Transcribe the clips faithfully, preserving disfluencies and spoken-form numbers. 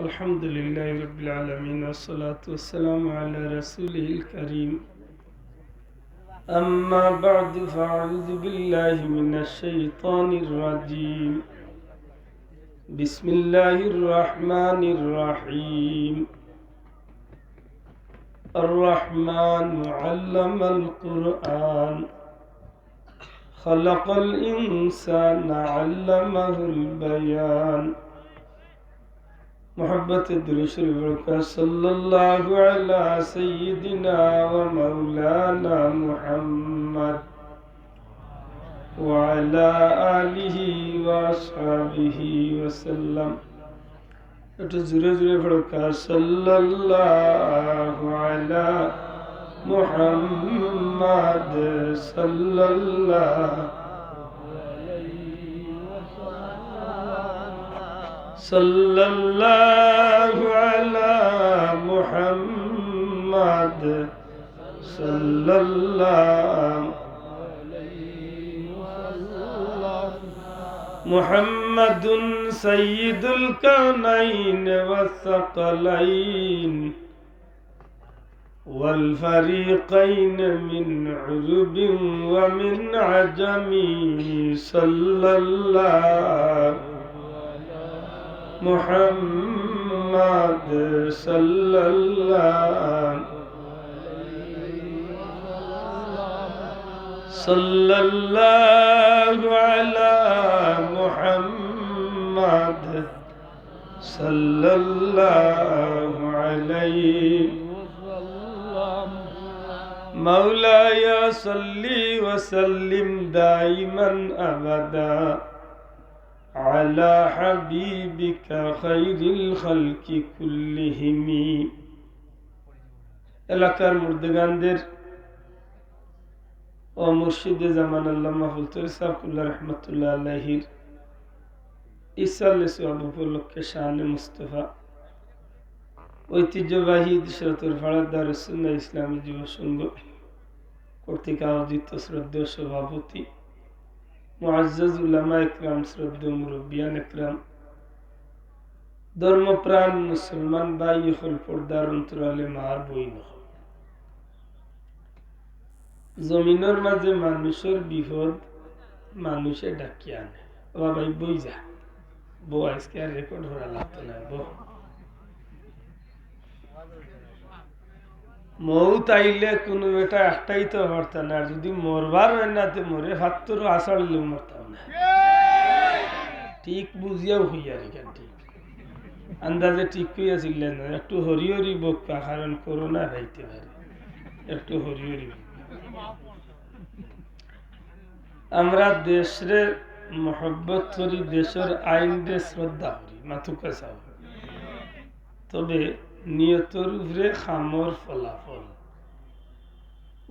الحمد لله رب العالمين، والصلاة والسلام على رسوله الكريم. أما بعد، فأعوذ بالله من الشيطان الرجيم. بسم الله الرحمن الرحيم. الرحمن علم القرآن، خلق الإنسان علمه البيان. محبت درود شریف پڑھو، صلى الله على سيدنا ومولانا محمد وعلى آله وأصحابه وسلم. একটু জোরে জোরে পড়ো, صلى الله على محمد، صلى الله، صلى الله على محمد، صلى الله. محمد سيد الكونين والثقلين والفريقين من عرب ومن عجم، صلى الله محمد، صلى الله، صلى الله على محمد، صلى الله عليه. مولاي صل وسلم دائما أبدا على حبيبك خير الخلق كلهم. এলাকার মুর্দেগানদের ও মুর্শিদে জামান আল্লামা ফুলতলি সাহেব কুল্লা রহমতুল্লাহ আলাইহির ইসালে সওয়াব উপলক্ষে শানে মুস্তফা ঐতিহ্যবাহী ইশরাতুল ফালাহ দারুস সুন্নাহ ইসলামী যুব সংঘ কর্তৃক আয়োজিত শ্রদ্ধেয় সভাপতি, মুআজ্জাজ উলামা একরাম, শ্রদ্ধেয় মুরব্বিয়ান একরাম, ধর্মপ্রাণ মুসলমান ভাই অকল, পর্দার অন্তরালে মা বইন অকল, জমিনর মাঝে মানুষর বিপদ মানুষে ডাকিয়া আনে। ও বাবা, এই বই যা, বউ, আজকে আর রেকর্ড করা লাগতো না, বউ। মউত আইলে কুনু বেটা আটকাইতো পারতা না, আর যুদি মরবার অয় না, তে মরে ফাত্তরও আছাড়িলেও মরতাম না। ঠিক বুঝিয়াউ কইয়ার, ইখান ঠিক। আন্দাজে ঠিক কইয়াছিলা না, একটু হরি হরি বউক্কা, কারণ করোনা আইতে পারে। একটু হরি হরি বউক্কা। আমরা দেশরে মহব্বত করি, দেশর আইনরে শ্রদ্ধা করি, মাতুক্কা সাব। তবে নিয়তর উপরে কামর ফলাফল।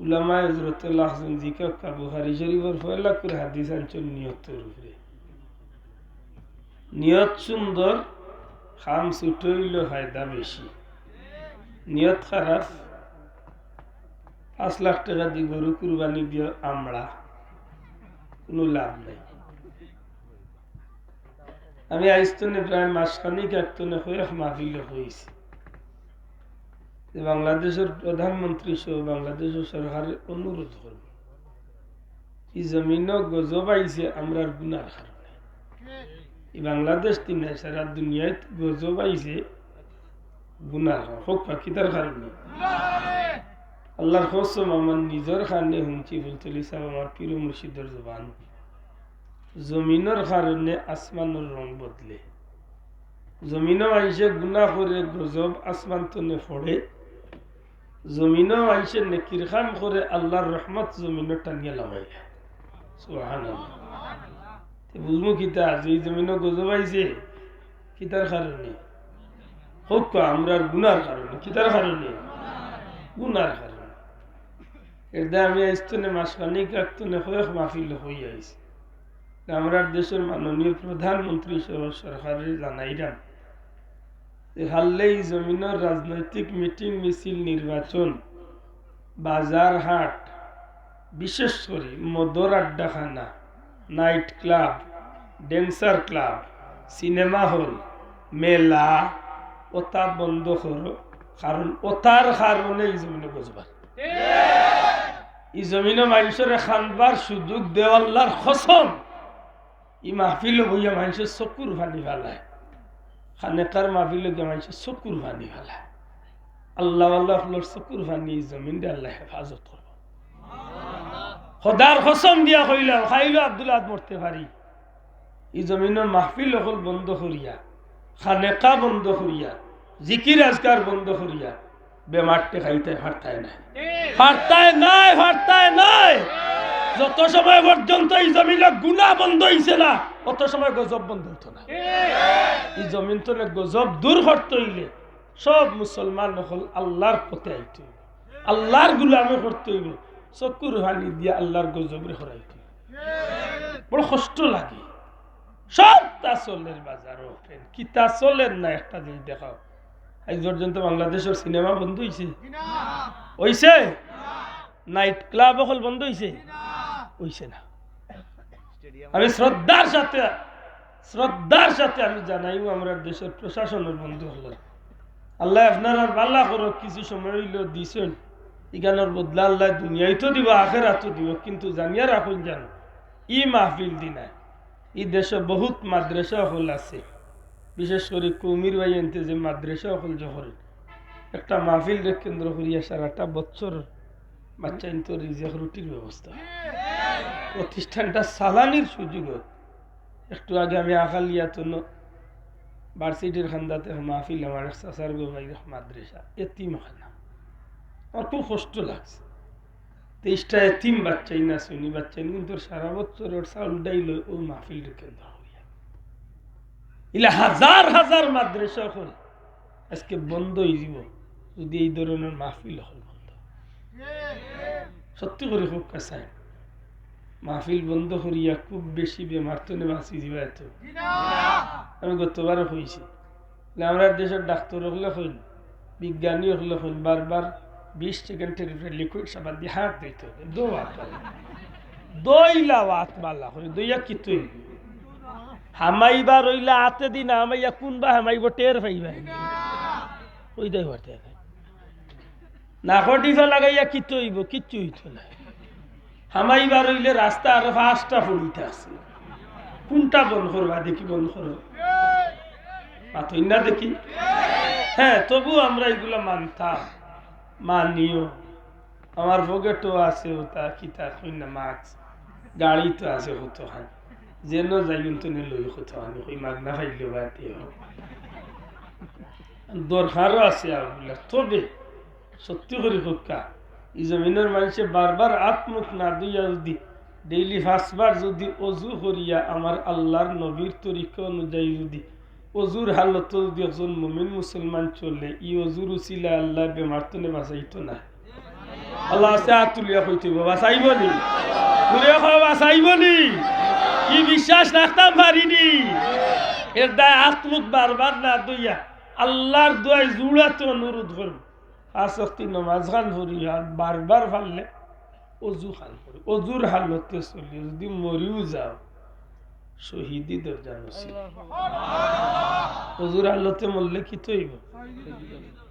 উলামায়ে হজরতে লাখজন জিকাক্কা বুখারী শরীফর পয়লা করে হাদিস আনছইন নিয়তর উপরে। নিয়ত সুন্দর, কাম ছুটো অইলেও ফায়দা বেশি। নিয়ত খারাপ, পাঁচ লাখ টেকা দি গরু কুরবানি দিও আমড়া, কুনু লাভ নাই। আমি আইজ তনে প্রায় মাসখানিক আগ তনে কয়েক মাহফিলো কইছি যে বাংলাদেশর প্রধানমন্ত্রী সহ বাংলাদেশর সরকাররে অনুরোধ করমু, ই জমিনো গজব আইছে আমরার গুনার কারণে। ই বাংলাদেশ তি নায়, সারা দুনিয়াত গজব আইছে গুনার কারণে। কউক্কা, কিতার কারণে? আল্লার কসম, আমার নিজর কানে হুনছি ফুলতলি সাব আমার পীর ও মুর্শিদর জবান। জমিনর কারণে আসমানর রং বদলে। জমিনো মানষে গুনা করে, গজব আসমান তনে পড়ে। জমিনো মানষে নেকির কাম করে, আল্লার রহমত জমিনো টানিয়া লামাইলা। সুবহানাল্লাহ। তে বুঝমু কিতা, যে ই জমিনো গজব আইছে, কিতার কারণে? কউক্কা, আমরার গুনার কারণে। কিতার কারণে? গুনার কারণে। এরদায় আমি আইজ তনে মাসখানিক আগ তনে কয়েক মাহফিলো কই আইছি। আমরার দেশর মাননীয় প্রধানমন্ত্রী সহ সরকাররে জানাইরাম যে হারলে ই জমিনর রাজনৈতিক মিটিং মিছিল, নির্বাচন, বাজার হাট, বিশেষ করি মদর আড্ডাখানা, night club, dancer club, cinema hall, মেলা, ওটা বন্ধ করো, কারণ ওটার কারণে ই জমিনো গজব আর। ই জমিনো মানষরে কানবার সুযোগ দেও আল্লার কসম। ই মাহফিলো বইয়া মানষর চকুর পানি ফালায়, খানেকার মাহফিলো গিয়া মানষর চকুর পানি ফালায়। আল্লাওয়ালা অকলর চকুর পানি ই জমিনরে আল্লায় হেফাজত করবো। খোদার কসম দিয়া কইলাম, খাইলো আব্দুল আহাদ মরতে পারি, ই জমিনর মাহফিল অকল বন্ধ করিয়া, খানেকা বন্ধ করিয়া, জিকির আজকার বন্ধ করিয়া, বেমার ঠেকাইতে পারতায় নায়। পারতায় নায়, পারতায় নায়। যত সময় পর্যন্ত ই জমিনর গুনা বন্ধ অইছে না, অত সময় গজব বন্ধ অইতো না। ই জমিন তনে গজব দূর করতে অইলে সব মুসলমান অকল আল্লার পথে আইতে অইবো, আল্লার গুলামি করতে অইবো, চকুর পানি দিয়া আল্লার গজবরে হরাইতে অইবো। বড় কষ্ট লাগে। সবটা চলের, বাজারও ওপেন, কিতা চলের না একটা জিনিস দেখাও। আজ পর্যন্ত বাংলাদেশর সিনেমা বন্ধ অইছে? অইছে? নাইট ক্লাব অকল বন্ধ অইছে? অইছে না। আমি শ্রদ্ধার সাথে, শ্রদ্ধার সাথে আমি জানাইমু আমরার দেশর প্রশাসনর বন্ধু অকলরে, আল্লায় আপনারার ভালা করউক, কিছু সময় অইলেও দিছইন, ইখানর বদলা আল্লায় দুনিয়াইতো দিবো, আখেরাতো দিবো, কিন্তু জানিয়া রাখইন যেন ই মাহফিল দি নায়। ই দেশো বহুত মাদ্রাসা অকল আছে, বিশেষ করি কওমির ভাইয়াইন্তে যে মাদ্রাসা অকল যে করে, একটা মাহফিলরে কেন্দ্র করিয়া সারাটা বছর বাচ্চাইন্তর রিজেক রুটির ব্যবস্থা। প্রতিষ্ঠানটা চালানির সুযোগ অয়। একটু আগে আমি আখালিয়াত ভার্সিটির কান্দাত এক মাহফিল, আমার এক চাচার গো ভাইর এক মাদ্রাসা, এতিমখানা। আমার খুব কষ্ট লাগছে। তেইশটা এতিম বাচ্চাইন আছে, ই বাচ্চাইন কিন্তু সারা বছরর চাউল ডাইল অউ মাহফিলরে কেন্দ্র করিয়া। ইলা হাজার হাজার মাদ্রাসা অকল আজকে বন্ধ অইযিবো, যদি এই ধরনর মাহফিল অকল বন্ধ। সত্যি করি কউক্কা চাই, মাহফিল বন্ধ করিয়া খুব বেশি বেমার তনে বাঁচি যিবা এত। আমি গতবারও কইছি, যে আমরার দেশর ডাক্তর অকলে কইন, বিজ্ঞানী অকলে কইন, বারবার বিশ সেকেন্ডর উপরে লিকুইড সাবান দিয়া আত ধইতে অইবো। ধইলাও আত, বালা করি ধইয়া কিতা অইবো? হামাইবার অইলে আতে দি না হামাইয়া কুনবা হামাইবো টের পাইবা। ওই দেখ পারতে না। নাকো টিফা লাগাইয়া কিতা অইবো? কিচ্ছু অইতো না। হামাইবার অইলে রাস্তা আরো পাঁচটা পড়িতা আছে। কুনটা বন্ধ করবা দেখি, বন্ধ করো। মাতইন না দেখি। হ্যাঁ, তবু আমরা ইগুলা মানতাম, মানিও। আমার পকেটো আছে ওটা, কিতা কই না, মাস্ক, গাড়িত আছে কতখান, যেন যাই অন তনে লই কতখান, কই মাগনা পাইলে বা দিও। দরকারও আছে অগুলা। তবে সত্যি করি কউক্কা, ই জমিনর মানষে বারবার আত মুখ না ধইয়া যদি ডেইলি পাঁচবার যদি অজু করিয়া আমার আল্লার নবীর তরিকা অনুযায়ী যদি অজুর হালতো যদি একজন মুমিন মুসলমান চলে, ই অজুর উসিলায় আল্লায় বেমার তনে বাঁচাইতো না। আল্লার কাছে আত তুলিয়া কইতে অইবো, বাঁচাইবো নি? তুলিয়া কও, বাঁচাইবো নি? ই বিশ্বাস রাখতাম পারি নি। এর দায় আত মুখ বারবার না ধইয়া আল্লার দুয়ায় জুড়াতে অনুরোধ করমু। পাঁচ ওয়াক্তি নমাজ খান পড়ি আর বারবার পারলে অজু খান পড়ি। অজুর হালতে চলি, যদি মরিও যাও, শহীদি দরজা নসিব। অজুর হালতে মরলে কিতা অইবো?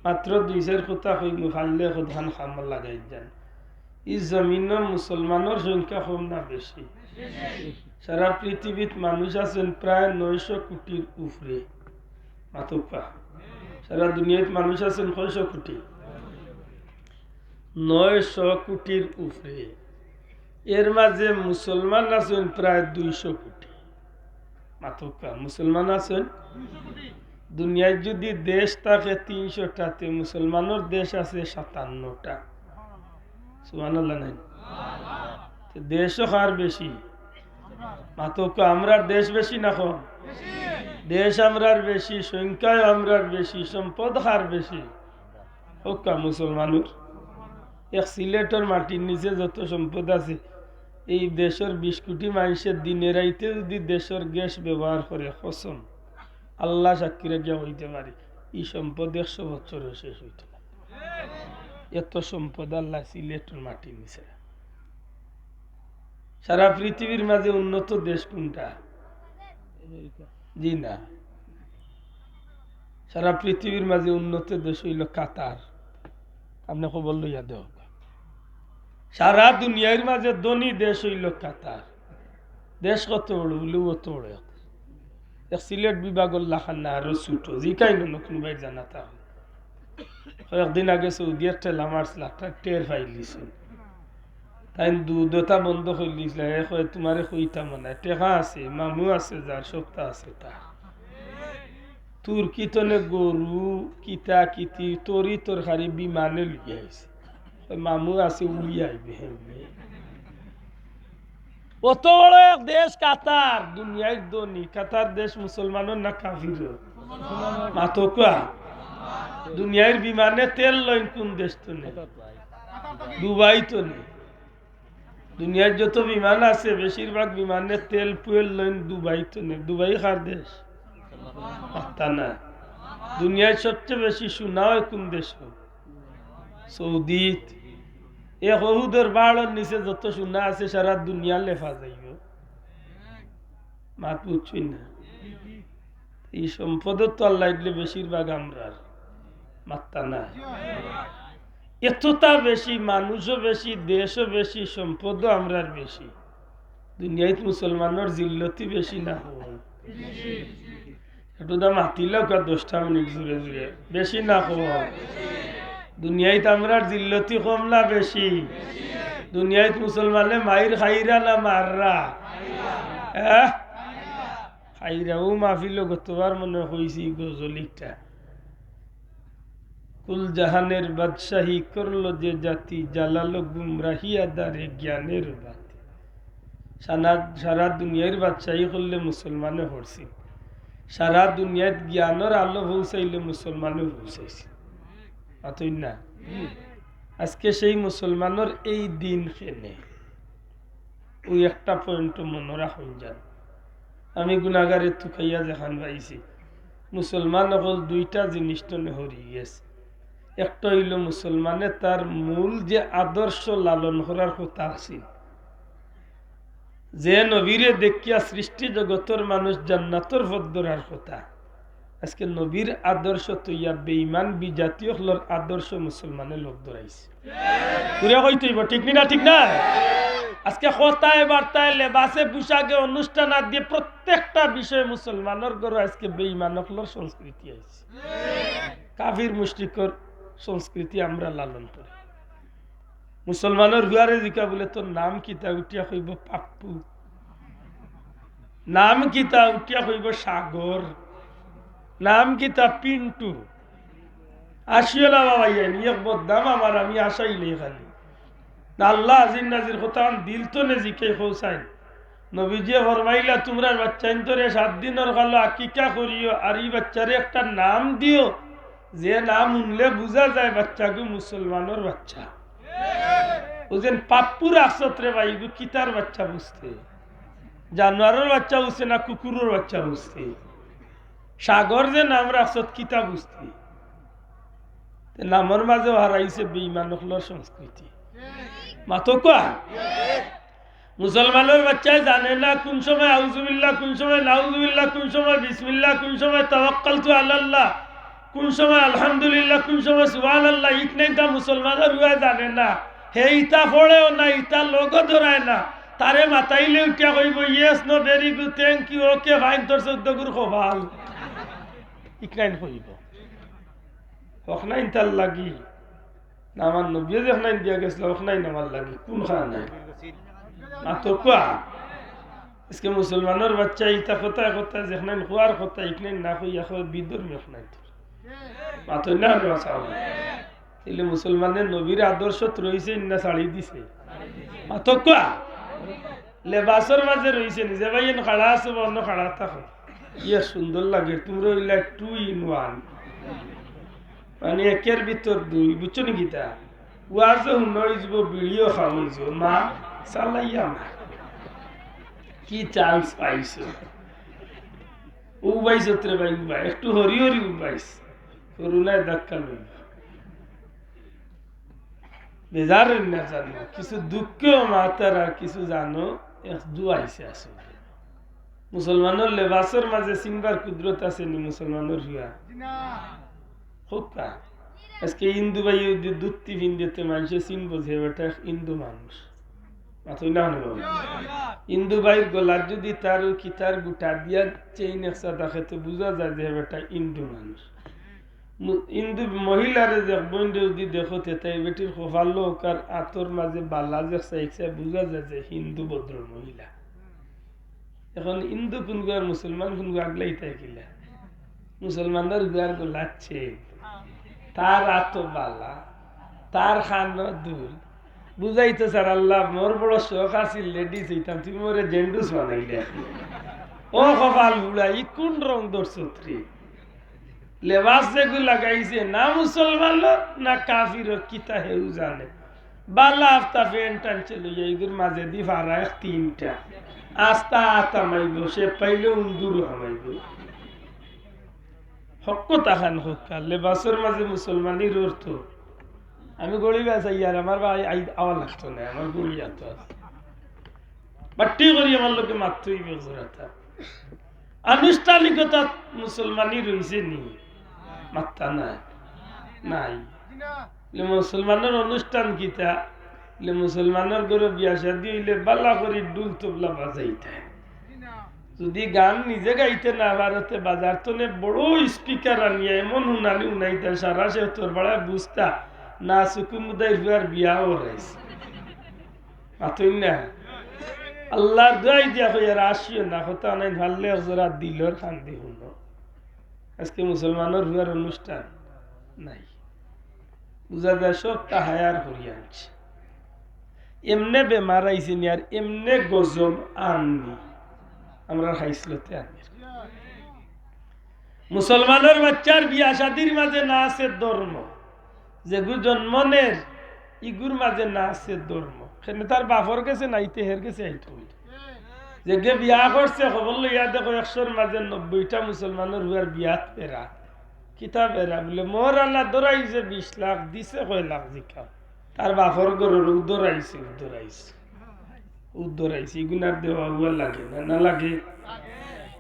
মাত্র দুই চাইর কথা কইমু, পারলে কতখান কামো লাগাই যান। ই জমিনো মুসলমানর সংখ্যা কম না বেশি? সারা পৃথিবীত মানুষ আছইন প্রায় নয়শো কোটির উপরে। মাতউক্কা। সারা দুনিয়াত মানুষ আছইন কয়শো কোটি? নয়শো কোটির উপরে। এর মাঝে মুসলমান আছইন প্রায় দুইশো কোটি। মাতউক্কা, মুসলমান আছইন? দুনিয়াত যদি দেশ থাকে তিনশোটা, তে মুসলমানর দেশ আছে সাতান্নটা। সুবহানাল্লাহ নাই? তে দেশও কার বেশি? মাতউক্কা, আমরার দেশ বেশি না কম? দেশ আমরার বেশি, সংখ্যায় আমরার বেশি, সম্পদ কার বেশি? কউক্কা মুসলমানর। এক সিলেটর মাটির নিচে যত সম্পদ আছে, এই দেশর বিশ কোটি মানষে দিনে রাইতে যদি দেশর গ্যাস ব্যবহার করে, কসম, আল্লা সাক্ষী রাখিয়া কইতে পারি, ই সম্পদ একশো বছরও শেষ অইতো না। এত সম্পদ আল্লায় সিলেটর মাটির নিচে। সারা পৃথিবীর মাঝে উন্নত দেশ কুনটা? জি না। সারা পৃথিবীর মাঝে উন্নত দেশ অইলো কাতার। আপনে খবর লইয়া দেও। সারা দুনিয়ার মাঝে ধনী দেশ অইলো কাতার। দেশ কত বড়, অইলেও অত বড় এক। এক সিলেট বিভাগর লাখান না, আরো ছোট। জিকাইন অন্য কুনু ভাইর জানা তা। কয়েকদিন আগে সৌদিয়ে ঠেলা মারছিলা, তা টের পাইলিছইন। তাইন দুধ অতা বন্ধ করিলিছলা, হে কয়, "তুমারে কইতাম না, টেকা আছে, মামু আছে, যার সবতা আছে তার।" তুর্কি তনে গরু, কিতা কিতি, তরি তরকারি বিমানে লইয়া আইছে। কয়, "মামু আছে, উড়িয়া আইবে হে।" অত বড় এক দেশ কাতার, দুনিয়ার ধনী। কাতার দেশ মুসলমানর না কাফিরর? মাতউক্কা। দুনিয়ার বিমানে তেল লইন কুন দেশ তনে? দুবাই তনে। দুনিয়ার যত বিমান আছে, বেশিরভাগ বিমানে তেল ফুয়েল লইন দুবাই তনে। দুবাই কার দেশ? মাতরা না। দুনিয়ার সবচেয়ে বেশি সোনা অয় কুন দেশ? সৌদিত। এক অহুদর পাহাড়র নিচে যত সোনা আছে, সারা দুনিয়া লেফা যাইবো। মাত বুঝছইন না? ই সম্পদও তো আল্লায় দিলে বেশিরভাগ আমরার। মাতরা না। এততা বেশি, মানুষও বেশি, দেশও বেশি, সম্পদও আমরার বেশি। দুনিয়াত মুসলমানর জিল্লতি বেশি না কম? একটু দা মাতিলাউক্কা দশটা মিনিট জুরে জুরে। বেশি না কম? দুনিয়াত আমরার জিল্লতি কম না বেশি? দুনিয়াত মুসলমানে মাইর খাইরা না মাররা? হ্যাঁ? খাইরা। অউ মাহফিলো গতবার মনে কইছি গজল একটা। কুল জাহানের বাদশাহী করলো যে জাতি, জ্বালালো গুমরাহিয়া দ্বারে জ্ঞানের বাতি। সারা, সারা দুনিয়ার বাদশাহী করলে মুসলমানে করছে, সারা দুনিয়াত জ্ঞানর আলো পৌঁছাইলে মুসলমানে পৌঁছাইছে। মাতইন না? আজকে সেই মুসলমানর এই দিন কেনে? অউ একটা পয়েন্ট মনো রাখইন যান। আমি গুনাগারে তুকাইয়া যেখান পাইছি, মুসলমান অকল দুইটা জিনিস তনে হরি গেছে। একটা অইলো মুসলমানে তার মূল যে আদর্শ লালন করার কথা আছিল, যে নবীরে দেখিয়া সৃষ্টি জগতর মানুষ জান্নাতর পথ ধরার কথা, আজকে নবীর আদর্শ থইয়া বেঈমান বিজাতি অকলর আদর্শ মুসলমানে লগ ধরাইছে। পুরা কইতে অইবো, ঠিক নি না? ঠিক না? আজকে কথায় বার্তায়, লেবাসে পোশাকে, অনুষ্ঠান আদিয়ে প্রত্যেকটা বিষয়ে মুসলমানর ঘরো আজকে বেঈমান অকলর সংস্কৃতি আইছে। কাফির মুশরিকর সংস্কৃতি আমরা লালন করি। মুসলমানর পুয়ারে জিকা বুলে, "তোর নাম কিতা?" উঠিয়া কইবো, "পাপ্পু।" নাম কিতা? উঠিয়া কইবো, "সাগর।" নাম কিতা? "পিন্টু।" আসিও না বাবা, ইয়ান এক বদনাম আমার, আমি আসাইলে খালি। না, আল্লাহ আজির নাজির কথা আন দিল তো নে জিকে কৌসাইন। নবীজিয়ে ফরমাইলা, "তুমরার বাচ্চাইন্তরে সাত দিনর কালো আকিকা করিও, আর ই বাচ্চারে একটা নাম দিও, যে নাম হুনলে বুঝা যায় বাচ্চাগু মুসলমানর বাচ্চা।" ও যেন পাপ্পু রাখছত রে ভাই, ইগু কিতার বাচ্চা বুঝতে? জানোয়ারর বাচ্চা বুঝতে না কুকুরর বাচ্চা বুঝতে? সাগর যে নাম রাখছত কিতা বুঝতে? তে নামর মাঝেও হারাইছে বেঈমান অকলর সংস্কৃতি। মাতউক্কা। মুসলমানর বাচ্চায় জানে না কুন সময় আউজুবিল্লাহ, কুন সময় নাউজুবিল্লাহ, কুন সময় বিসমিল্লাহ, কুন সময় তাওয়াক্কালতু আলাল্লাহ, কুন সময় আলহামদুলিল্লাহ, কুন সময় সুবহানাল্লাহ। ইকনাইনতা মুসলমানর পুয়ায় জানে না। হে ইতা পড়েও না, ইতা লগও ধরায় না। তারে মাতাইলে উঠিয়া কইবো, "Yes, no, very good, thank you, okay, fine, তোর চৌদ্দ গুর কপাল।" ইকনাইন কইবো। হকনাইন তার লাগি। না, আমার নবীয়ে যেখানাইন দিয়া গেছলা, হকনাইন আমার লাগি। কুনখান নাই? মাতউক্কা। আজকে মুসলমানর বাচ্চা ইতা কথায় কথায় যেখানাইন কওয়ার কথা, ইকনাইন না কইয়া কয় বিধর্মী হকনাইন। মাতইন না, আমি বাঁচাও। তাইলে মুসলমানে নবীর আদর্শত রইছে না ছাড়ি দিছে? মাতউক্কা। লেবাসর মাঝে রইছে নি, যে ভাই এন খাড়া আছে বা অন্য খাড়া থাকো, ইয়া সুন্দর লাগে, তুমরা অইলা two in one, মানে একের ভিতর দুই, বুঝছো নি কিতা? ওয়াজও হুনা অইযিবো, বিড়িও খাওয়া অইযিবো, মা চালাইয়া মা। কি chance পাইছো? উবাইছত রে ভাই, উবাই, একটু হরি হরি উবাইছ, করোনায় ধাক্কা লইল। বেজার অইন না জানো, কিছু দুঃখেও মাতার আর কিছু জানো, এক জুয়াইছে আসলে। মুসলমানর লেবাসর মাঝে চিনবার কুদরত আছে নি মুসলমানর হুয়া? হুক্কা। আজকে হিন্দু ভাই যদি ধুতি পিন্দে তে মানষে চিনবো যে বেটা হিন্দু মানুষ। মাতইন না কেনে বাবা? হিন্দু ভাইর গলাত যদি তার অউ কিতার গুটা দিয়া চেইন একসা থাকে তে বুঝা যায় যে বেটা হিন্দু মানুষ। মু-, হিন্দু মহিলারে যে বইনরে যদি দেখো তে তাই বেটির কপালো অউকার আতর মাঝে বালা যে চাইছে বুঝা যায় যে হিন্দু ভদ্র মহিলা। এখন হিন্দু কুনগু আর মুসলমান কুনগু আগলাইতায় কিলা? মুসলমানর হুয়ার গলাত চেইন, তার আতো বালা, তার কানো দুল, বুঝাইতো চার, "আল্লাহ, মোর বড় শখ আছিল ladies অইতাম, তুমি মোরে gents বানাইলে।" ও কপাল পুড়া, ই কুন রং ধরছত রে? লেবাস যেগু লাগাইছে, না মুসলমানর না কাফিরর, কিতা হেউ জানে। বালা আফতা প্যান্ট আনছে লইয়া, ইগুর মাঝেদি ফারা এক তিনটা। আস্তা আত হামাইবো, সে পাইলে উন্দুরও হামাইবো। হক কথা খান হক্কা, লেবাসর মাঝে মুসলমানির অর্থ। আমি গড়ি বেচাই আর আমার ভাই আই-, আওয়া লাগতো না, আমার গড়ি আতো আছে। বাট্টি করি আমার লোকে মাততে অইবে জোরাতা। আনুষ্ঠানিকতা মুসলমানি রইছে নি? মাত্তা নাই, নাই। বলে, মুসলমানর অনুষ্ঠান কিতা? বলে, মুসলমানর ঘরো বিয়া শাদি অইলে বালা করি ঢুল তবলা বাজাইতা। যদি গান নিজে গাইতে না পারো তে বাজার তনে বড় speaker আনিয়া এমন হুনানি হুনাইতা, সারা সে তোর বাড়ায় বুঝতা, না সুকুমুদাই হুয়ার বিয়া অরাইছে। মাতইন না। আল্লাহর দোয়াই দিয়া কইয়ার আসিও না, কথা নাই, পারলে এক জোড়া দিলর কান্দি হুনো। আজকে মুসলমানর হুয়ার অনুষ্ঠান নাই। বুঝা যায় সবটা hire করিয়া আনছে। এমনে বেমার আইছে নি আর এমনে গজব আননি। আমরার খাইছলতে আনির। মুসলমানর বাচ্চার বিয়া শাদির মাঝে না আছে ধর্ম, যেগু জন্ম নের, ইগুর মাঝে না আছে ধর্ম। কেনে তার বাপর গেছে না, ইতে হের গেছে আইতো অইল। যেগে বিয়া করছে, খবর লইয়া দেখো, একশোর মাঝে নব্বইটা মুসলমানর হুয়ার বিয়াত বেড়া। কিতা বেড়া? বলে, মোর আল্লাহ ধরাইছে বিশ লাখ, দিছে কয় লাখ জিকা। তার বাপর ঘরর উদর আইছে, উদর আইছে। উদ্ধার আইছে, ইগুনার দেওয়া উয়া লাগে না, না লাগে?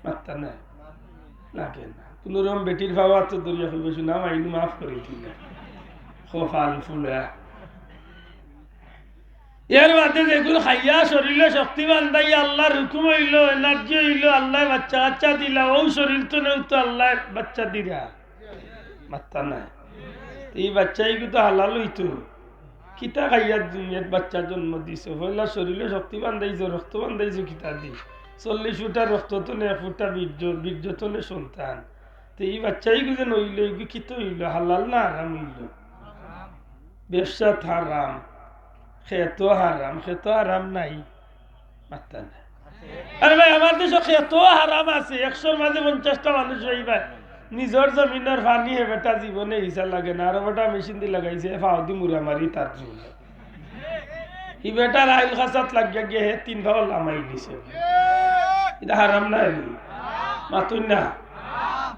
মাত্তা না, লাগে না। কুনু রকম বেটির পাওয়াত ধরিয়া কইবো, "শুনা, মাইনু মাফ করি দিলা।" কপাল ফুলা। এর বাদে যেগুন খাইয়া শরীরে শক্তি বান্ধাইয়া আল্লাহর হুকুম অইলো, energy অইলো, আল্লায় বাচ্চা কাচ্চা দিলা, অউ শরীর তনেউ তো আল্লায় বাচ্চা দিরা। মাত্তা নাই। ই বাচ্চা ইগু তো হালাল অইতো। কিতা খাইয়া দুনিয়াত বাচ্চা জন্ম দিছো? পয়লা শরীরে শক্তি বান্ধাইছো, রক্ত বান্ধাইছো কিতা দি? চল্লিশ ফুটা রক্ত তনে এক ফুটা বীর্য, বীর্য তনে সন্তান। তে ই বাচ্চা ইগু যে অইলো, ইগু কিতা অইলো? হালাল না হারাম অইলো? ব্যবসাত হারাম, খেতো হারাম, খেতো হারাম নাই। মাত্তা নাই। আরে ভাই, আমার দেশো খেতো হারাম আছে, একশোর মাঝে পঞ্চাশটা মানুষ অইবা। নিজর জমিনর পানি হে বেটা জীবনে হিসা লাগে না, আর বেটা মেশিন দি লাগাইছে, ফাও দি মুড়া মারি তার জন্য। ই বেটার আইল খাসাত লাগিয়া গিয়া হে তিন ফাও লামাই দিছে। ইটা হারাম না নি? মাতুন না।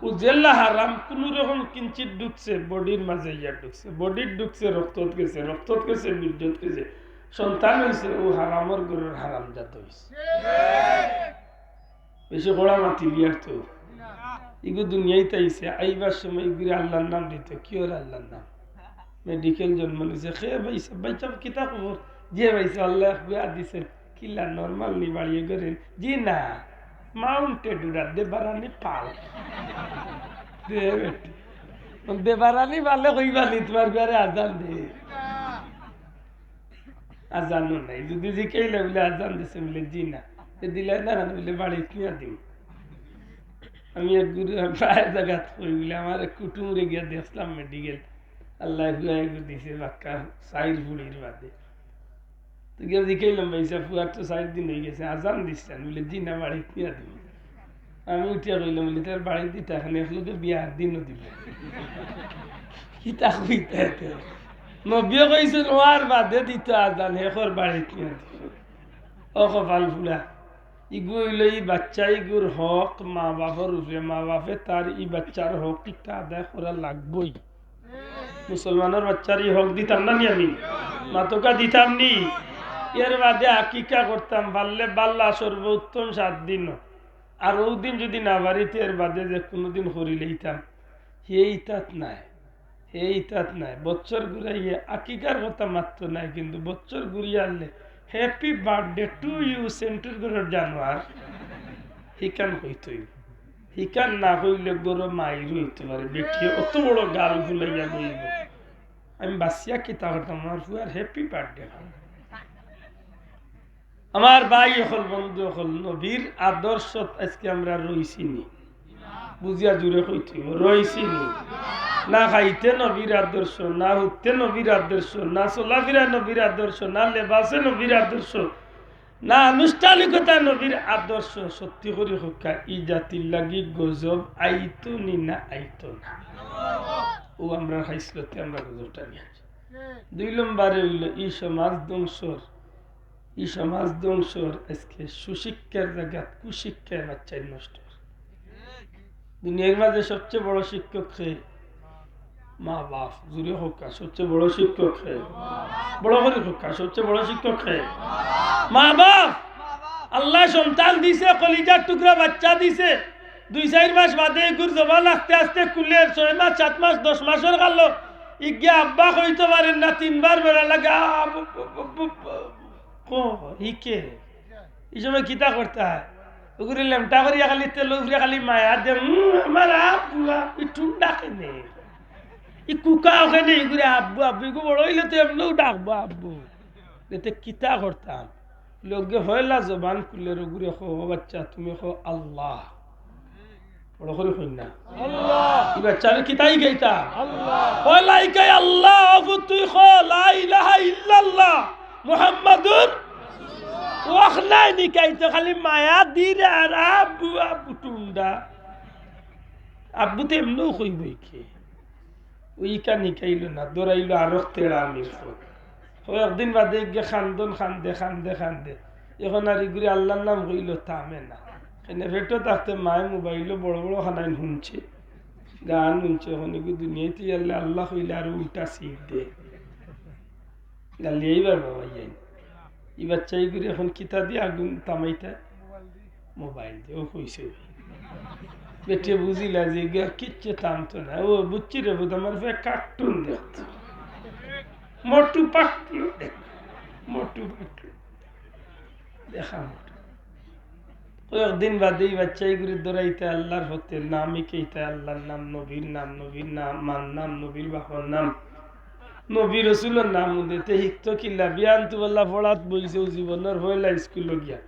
ও জেলা হারাম কুনু রকম কিঞ্চিত ঢুকছে, বডির মাঝে ইয়া ঢুকছে, বডির ঢুকছে, রক্তত গেছে, রক্তত গেছে, বীর্যত গেছে, সন্তান অইছে, ও হারামর ঘরর হারামজাদা অইছে। বেশি কড়া মাতিলিয়ার তো। ইগু দুনিয়াইত আইছে, আইবার সময় ইগুরে আল্লাহর নাম দিত। কিওর আল্লাহর নাম? মেডিকেল জন্ম নিছে। খে ভাইসাব, ভাইসাব, কিতা খবর? জি ভাইসাব, আল্লায় এক বিয়া দিছে। কিলা নরমাল নি বাড়ি ঘরে? জি না, মাউন্টেড উড়া, দেবারানি পাল। দে বেটি। দেবারানি পালে কইবা নি তুমার ঘরে আজান দে। আজানও নাই। যদি জিকাইলে বুলে, "আজান দিছে?" বুলে, "জি না।" এ দিলে না, বুলে, "বাড়িত নিয়া দিমু।" আমি এক গুরু, আমি প্রায় জাগাত কই বুলে, আমার এক কুটুমরে গিয়া দেখলাম মেডিকেল, আল্লায় হুয়া এগু দিছে, বাক্কা চাইর ফুড়ির বাদে। তো গিয়া জিকাইলাম, "ভাইসাব, ফুয়ার তো চাইর দিন অইগেছে, আজান দিছইন?" বুলে, "জি না, বাড়িত নিয়া দিমু।" আমি উঠিয়া কইলাম, বুলে, "তার বাড়িত দিতা কেনে, একলগে বিয়ার দিনও দিবা।" কিতা কইতা এতে? নবীয়ে কইছইন, "ওয়ার বাদে দিতা আজান, হেকর বাড়িত নিয়া দিবা।" ও কপাল ফুড়া, ইগু অইলো ই বাচ্চা ইগুর হক মা বাপর উপরে, মা বাপে তার ই বাচ্চার হক ইটা আদায় করা লাগবোই। মুসলমানর বাচ্চার ই হক দিতাম না নি আমি? মাতকা দিতাম নি? এর বাদে আকিকা করতাম, পারলে বালা সর্বোত্তম সাত দিন। আর অউ দিন যুদি না পারিতে, এর বাদে যে কুনুদিন করিলাইতাম, হে ইতাত নাই, হে ইতাত নাই। বছর ঘুরাইয়া আকিকার কথা মাত্র নাই, কিন্তু বছর ঘুরিয়া আনলে happy birthday to you সেন্টুর ঘরর জানোয়ার, হিকান কইতই। হিকান না কইলে ঘরো মাইর অইতে পারে, বেটিয়ে অত বড় গাল ফুলাইয়া লইব। আমি বাঁচিয়া কিতা করতাম, আমার ফুয়ার happy birthday। আমার ভাই অকল, বন্ধু অকল, নবীর আদর্শত আজকে আমরা রইছি নি? বুঝিয়া জুরে কইতে অইবো, রইছি নি? না খাইতে নবীর আদর্শ, না উঠতে নবীর আদর্শ, না চলাফিরা নবীর আদর্শ, না লেবাসে নবীর আদর্শ, না আনুষ্ঠানিকতা নবীর আদর্শ। সত্যি করি কউক্কা, ই জাতির লাগি গজব আইতো নি না আইতো না? অউ আমরার খাইছলতে আমরা গজবটা নিয়া আইছি। দুই নম্বরে অইলো ই সমাজ ধ্বংসর, ই সমাজ ধ্বংসর আজকে সুশিক্ষার জাগাত কুশিক্ষায় বাচ্চাইন নষ্ট। দুনিয়ার মাঝে সবচেয়ে বড় শিক্ষক কে? মা বাপ। জুরে কউক্কা, সবচেয়ে বড় শিক্ষক কে? বড় করি কউক্কা, সবচেয়ে বড় শিক্ষক কে? মা বাপ। আল্লায় সন্তান দিছে, কলিজার টুকরা বাচ্চা দিছে, দুই চাইর মাস বাদে ইগুর জবান আস্তে আস্তে খুলের, ছয় মাস, সাত মাস, দশ মাসর কালো ইগিয়ে আব্বা কইতো পারের না, তিনবার বেড়া লাগে, আ, বু, বু, বু, বু, বু। কো, হিকে? ই সময় কিতা করতা? অগুরে লেমটা করিয়া খালি তেলো উপরে খালি মায়া দে, উম, আমার আব্বু, আব্বু, ই ঠুন্ডা কেনে? ই কুকা কেনে? ইগুরে আব্বু, আব্বু, ইগু বড় অইলে তো এমনেউ ডাকবো আব্বু। এতে কিতা করতাম? লগে পয়লা জবান খুলের অগুরে কো, "ও বাচ্চা, তুমি কো আল্লাহ।" বড় করি কইন না। আল্লাহ। ই বাচ্চারে কিতা হিকাইতা? আল্লাহ। পয়লা হিকাই আল্লাহ, অগু তুই কো লা ইলাহা ইল্লাল্লাহ মুহাম্মাদুর। অখনাইন হিকাইতো খালি মায়া দিরে আর আব্বু, আব্বু ঠুন্ডা। আব্বু তো এমনেউ কইবো ইকে। অউ ইখান হিকাইলো না, ধরাইলো আরক তেড়া আমির পথ। অউ একদিন বাদে ইগিয়ে কান্দন কান্দে, কান্দে, কান্দে। অখন আর ইগুরে আল্লার নাম কইলো থামে না। কেনে পেটো থাকতে মায়ে মোবাইলো বড় বড় খানাইন হুনছে, গান হুনছে। অখন ইগু দুনিয়াইত আইলে আল্লা কইলে আরো উল্টা শিখ দে। গালিয়াইবার বাবা ইয়াইন। ই বাচ্চা ইগুরে অখন কিতা দি আগুন থামাইতা? মোবাইল দি। অউ কইছে। বেটিয়ে বুঝিলা যে ইগু আর কিচ্ছু থামতো না। অউ বুঝছি রে, বুধ আমার ফে কার্টুন দেখতো। মোটু পাতলু দেখ, মোটু পাতলু। দেখা মোটু। কয়েকদিন বাদে ই বাচ্চা ইগুরে ধরাইতা আল্লার পথে, নাম হিকাইতা আল্লার নাম, নবীর নাম, নবীর নাম, মার নাম, নবীর বাপর নাম, নবী রসুলর নাম। উদে তে হিকতো কিলা? বিয়ান তো বললা পড়াত বইছে, অউ জীবনর পয়লা স্কুলো গিয়া,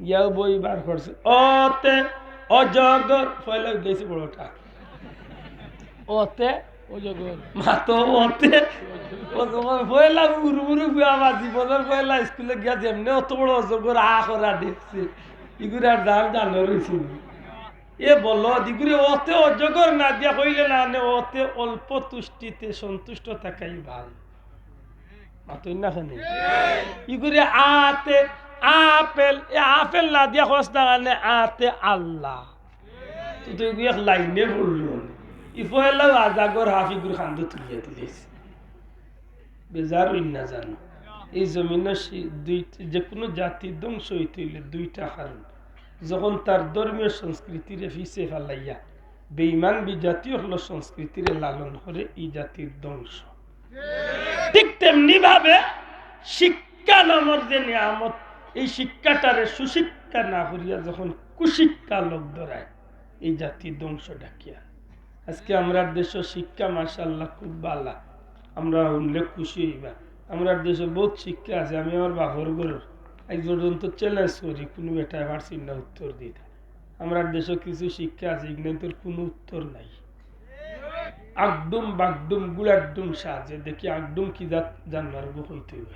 গিয়াউ বই বার করছে। অ তে অজগর, পয়লা উঠাইছে বড়টা। অ তে অজগর। মা তো অ তে অজগর। পয়লা উরু উরু ফুয়া, আমার জীবনর পয়লা স্কুলো গিয়া যেমনে অত বড় অজগর আ করা দেখছে, ইগুরে আর জান জানো রইছে নি। এ বলো, ইগুরে অ তে অজগর না দিয়া কইলে না নে, অ তে অল্প তুষ্টিতে সন্তুষ্ট থাকাই ভালো। মাতইন না কেনে? ইগুরে আ তে আপেল, এ আপেল না দিয়া কস না কেনে, আ তে আল্লাহ। তো, তো ইগু এক লাইনে পড়লো। ই পয়লা আজাগর হাফ ইগুর কান্দো তুলিয়া দিলিছে। বেজার অইন না জানো। এই জমিনো সে-, দুই, যেকুনু জাতি ধ্বংস অইতে অইলে দুইটা কারণ। যখন তার ধর্মীয় সংস্কৃতিরে পিছে ফালাইয়া বেঈমান বিজাতি অকলর সংস্কৃতিরে লালন করে, ই জাতির ধ্বংস। ঠিক তেমনি ভাবে শিক্ষা নামর যে নিয়ামত, এই শিক্ষাটারে সুশিক্ষা না করিয়া যখন কুশিক্ষা লোক ধরায়, এই জাতি ধ্বংস ডাকিয়া। আজকে আমরার দেশো শিক্ষা মাশাআল্লাহ খুব ভালা, আমরা হুনলে খুশি অইবা। আমরার দেশো বউত শিক্ষা আছে। আমি আমার বাপর ঘরর আইজ পর্যন্ত চ্যালেঞ্জ করি, কুনু বেটায় পারছইন না উত্তর দিতা। আমরার দেশো কিছু শিক্ষা আছে, ইগনাইন্তর কুনু উত্তর নাই। আগডুম বাগডুম গুড়ার ডুম সাজে, দেখি আগডুম কি জাত জানোয়ার গো কইতে অইবো।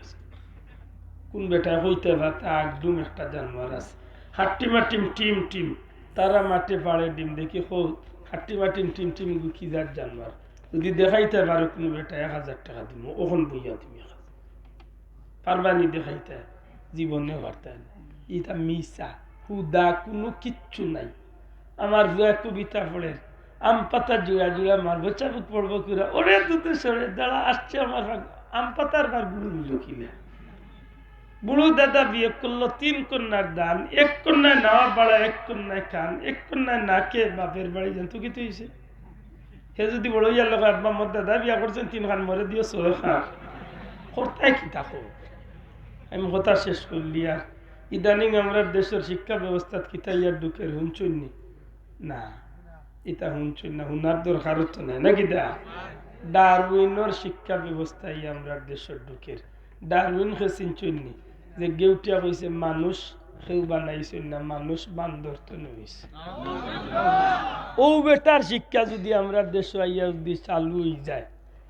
কুন বেটায় কইতে পারতা আগডুম একটা জানোয়ার আছে? হাট্টিমাটিম টিম টিম, তারা মাঠে পাড়ে ডিম, দেখি কও হাট্টিমাটিম টিম টিম গো কি জাত জানোয়ার? যুদি দেখাইতে পারো কুনু বেটায় এক হাজার টেকা দিমু, অখন বইয়া দিমু এক হাজার। পারবানি দেখাইতা? জীবনে পারতা না। ইতা মিছা, হুদা, কুনু কিচ্ছু নাই। আমার ফুয়ায় কবিতা পড়ের, আম পাতা জুড়া জুড়া মারবো, চাবুক পড়বো কুড়া, ওরে দুধে সরে দাঁড়া, আসছে আমার ভাগ, আম পাতার ভাগ গুলো দিল কিনা? বুড়ো দাদা বিয়া করলো, তিন কন্যার দান, এক কন্যায় নাওয়া পাড়া, এক কন্যায় খান, এক কন্যায় না খেয়ে বাপের বাড়ি যান। তো কিতা অইছে? হে যুদি বড় অইয়া কয়, "আব্বা, মোর দাদা বিয়া করছইন তিন খান, মোরে দিও ছয় খান।" করতায় কিতা কও? আমি কথা শেষ করলি আর। ইদানিং আমরার দেশর শিক্ষা ব্যবস্থাত কিতা ইয়ার ঢুকের হুনছইন নি? না, ইতা হুনছইন না, হুনার দরকারও তো নাই, নাকি দা? ডারউইনর শিক্ষা ব্যবস্থা ই আমরার দেশর ঢুকের। ডারউইন কে চিনছইন নি? যে গেউটিয়া কইছে, "মানুষ কেউ বানাইছইন না, মানুষ বান্দর তো নইছে।" ও বেটার শিক্ষা যুদি আমরার দেশো আইয়া যুদি চালু অই যায়,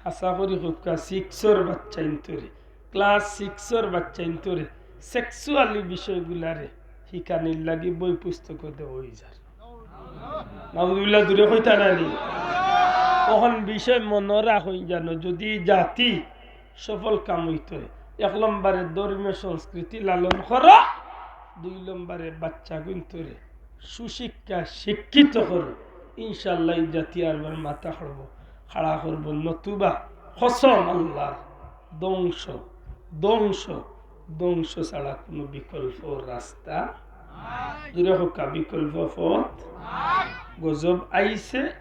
হাছা করি কউক্কা, সিক্সর বাচ্চাইন্তরে, ক্লাস সিক্সর বাচ্চাইন্তরে সেক্সুয়ালি বিষয়গুলারে হিকানির লাগি বই পুস্তকও দেওয়া অই যার। নাউজুবিল্লাহ, জুরে কইতা না নি? অখন বিষয় মনো রাখইন জানো, যুদি জাতি সফল কাম অইতো অয়, এক লম্বরে ধর্মীয় সংস্কৃতি লালন করো, দুই লম্বরে বাচ্চাগুইন্তরে সুশিক্ষা শিক্ষিত করো, ইনশাআল্লাহ ই জাতি আরবার মাথা খাড়া করবো, নতুবা কসম আল্লাহর, ধ্বংস, ধ্বংস, ধ্বংস ছাড়া কুনু বিকল্প রাস্তা, জুরে কউক্কা, বিকল্প পথ। গজব আইছে,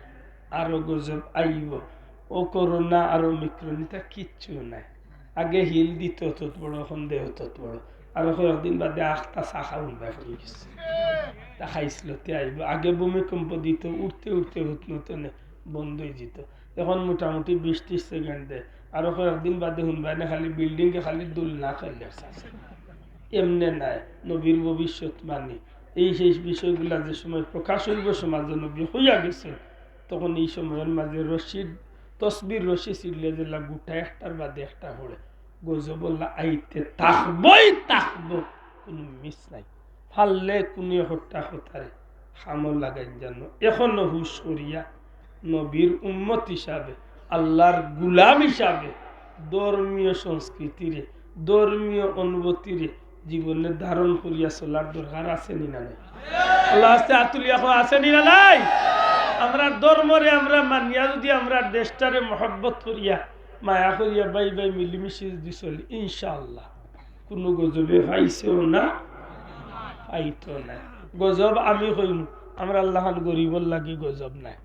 আরো গজব আইবো। ও করোনা আর ওমিক্রন, ইতা কিচ্ছু নাই। আগে হিল দিত তত বড়, অখন দেও তত বড়। আরো কয়েকদিন বাদে আখতা শাখা উঠবায় পড়ি গেছে। তা খাইছিল, তে আইবো। আগে ভূমিকম্প দিত, উঠতে উঠতে হুতনো তনে বন্ধ অই যেত। অখন মোটামুটি বিশ ত্রিশ সেকেন্ড দেয়। আরো কয়েকদিন বাদে হুনবায় না খালি বিল্ডিংয়ে খালি দুলনা করলে। এমনে নায়, নবীর ভবিষ্যৎবাণী। এই সেই বিষয়গুলা যে সময় প্রকাশ অইবো সমাজে, নবী কইয়া গেছইন, তখন এই সময়র মাঝে রশির, তসবির রশি ছিড়লে যেলা গুটা একটার বাদে একটা পড়ে। গজব অলা আইতে থাকবোই থাকবো, কুনু মিস নাই। পারলে কুনু একটা কথারে কামো লাগাইন জানো। অখনো হুশ করিয়া নবীর উম্মত হিসাবে, আল্লাহর গুলাম হিসাবে ধর্মীয় সংস্কৃতিরে, ধর্মীয় অনুভূতিরে জীবনে ধারণ করিয়া চলার দরকার আছে নি না নাই? আল্লাহ আস্তে আতুলিয়া কো আছে নি না নাই? আমরা ধর্মরে আমরা মানিয়া যুদি আমরা দেশটারে মহব্বত করিয়া, মায়া করিয়া, ভাই ভাই মিলিমিশি যুদি চলি, ইনশাআল্লাহ কুনু গজবে পাইছেও না, পাইতো না। গজব আমি কইমু, আমরার লাখান গরিবর লাগি গজব নায়।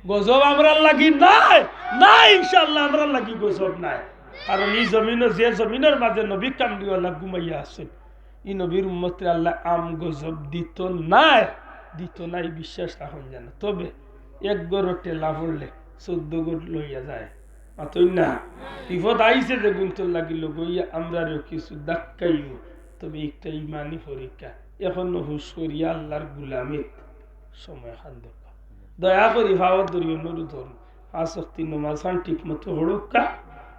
গজব আমরার লাগি নায়, নায়, ইনশাআল্লাহ আমরার লাগি গজব নায়। কারণ ই জমিনো, যে জমিনর মাঝে নবী কামলিওয়ালা ঘুমাইয়া আছইন, ই নবীর উম্মতরে আল্লায় আম গজব দিতো নায়, দিতো নায়, বিশ্বাস রাখইন জানো। তবে এক ঘরো ঠেলা পড়লে চৌদ্দ ঘর লইয়া যায়। মাতইন না? বিপদ আইছে যেগুইন্তর লাগি, লগইয়া আমরারেও কিছু ধাক্কাইবো। তবে একটা ইমানি পরীক্ষা। অখনো হুশ করিয়া আল্লাহর গুলামিত সময় খান দেউক্কা। দয়া করি পাওত ধরি অনুরোধ করমু, পাঁচ ওয়াক্তি নমাজ খান ঠিক মতো পড়উক্কা,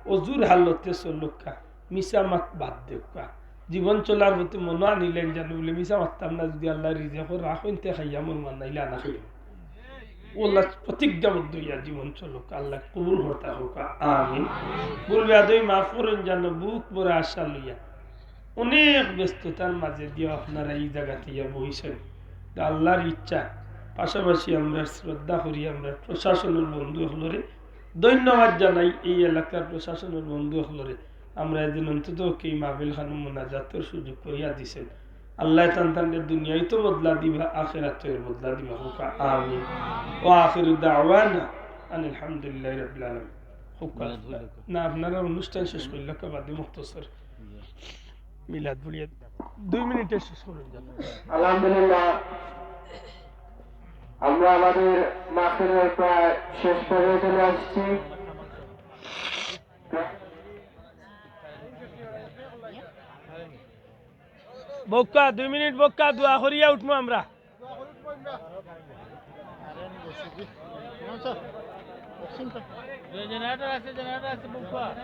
অজুর হালতে চলউক্কা, মিছা মাত বাদ দেউক্কা। জীবন চলার পথে মনো আনিলাইন জানো বুলে মিছা মাততাম না, যুদি আল্লায় রিজিক রাখইন তে খাইয়া মরমু, নাইলে না খাইয়া। অউ আল্লায় প্রতিজ্ঞাবদ্ধ অইয়া জীবন চলউক্কা, আল্লায় কবুল করতা অউক্কা, আমিন। ভুল বেয়াদবি মাফ করইন জানো, বুক ভরা আশা লইয়া অনেক ব্যস্ততার মাঝে দিয়াও আপনারা ই জাগাত আইয়া বইছইন। তা আল্লাহর ইচ্ছা, পাশাপাশি আমরা শ্রদ্ধা করি, আমরা প্রশাসনর বন্ধু অকলরে ধন্যবাদ জানাই, এই এলাকার প্রশাসনর বন্ধু অকলরে। আমরা এদিন অন্তত কি মাহফিল খানো মোনাজাতর সুযোগ করিয়া দিছইন। আল্লায় তান তানরে দুনিয়াইতো বদলা দিবা, আখেরাতো এর বদলা দিবা, অউক্কা আমিন। ওয়া আখিরু দাওয়ানা আনিল হামদুলিল্লাহি রাব্বিল আলামিন। অউক্কা। না, আপনারা অনুষ্ঠান শেষ করলে বাদে মুখতসর মিলাদ পড়িয়া দুই মিনিটে শেষ করুন যান। আলহামদুলিল্লাহ, আমরা আমাদের মাহফিলের প্রায় শেষ পর্যায়ে চলে আসছি। বউক্কা, দুই মিনিট বউক্কা, দোয়া করিয়া উঠমু আমরা। জেনারেটর আছে, জেনারেটর আছে, বউক্কা।